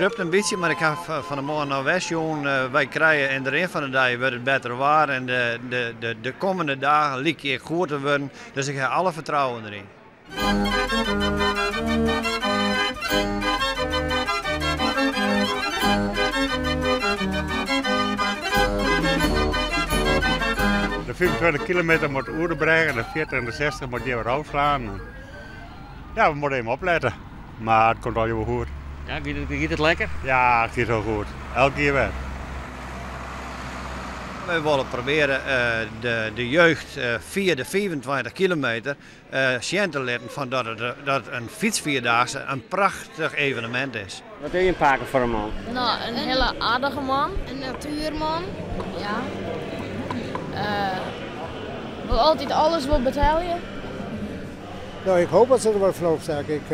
drupt in bytsje, mar ik ha fan 'e moarn noch wer sjoen, wy krije yn de rin fan de dei wurdt it better waar en de, de, de kommende dagen lykje ek goed te wurden. Dus ik ha alle fertrouwen deryn. De 25 kilometer moat oer de brêge, de 40 en de 60 moat hjir wer ôfslaan. Ja, we moatte even oplette. Mar it komt allegear wol goed. Ja, giet it, giet it lekker? Ja, it giet hiel goed. Elk jier wer. Wy wolle probearje de, de jeugd fia de 25 kilometer sjen te litten fan dat, it, dat in fytsvierdaagse in prachtich evenemint is. Wat is jim pake foar in man? No, in hiele aardige man. In natuerman, ja. Wol altyd alles wol betelje. No, ik hoop dat se der wat fan opstekke. Ik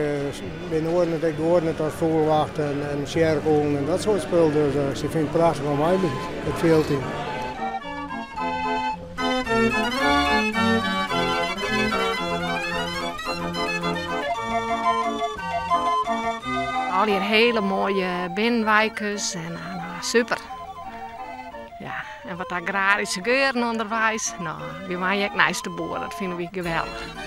bin oaren it ek goaren as fûgelwacht en, en tsjerkûlen en dat soart spul. Dus se fine it prachtich om mei it fjild yn. Allegear hiele moaie binnenweikes en no, super. Ja, en wat agraryske geuren ûnderweis. No, wy wenje ek neist de boer, dat fine wy geweldich.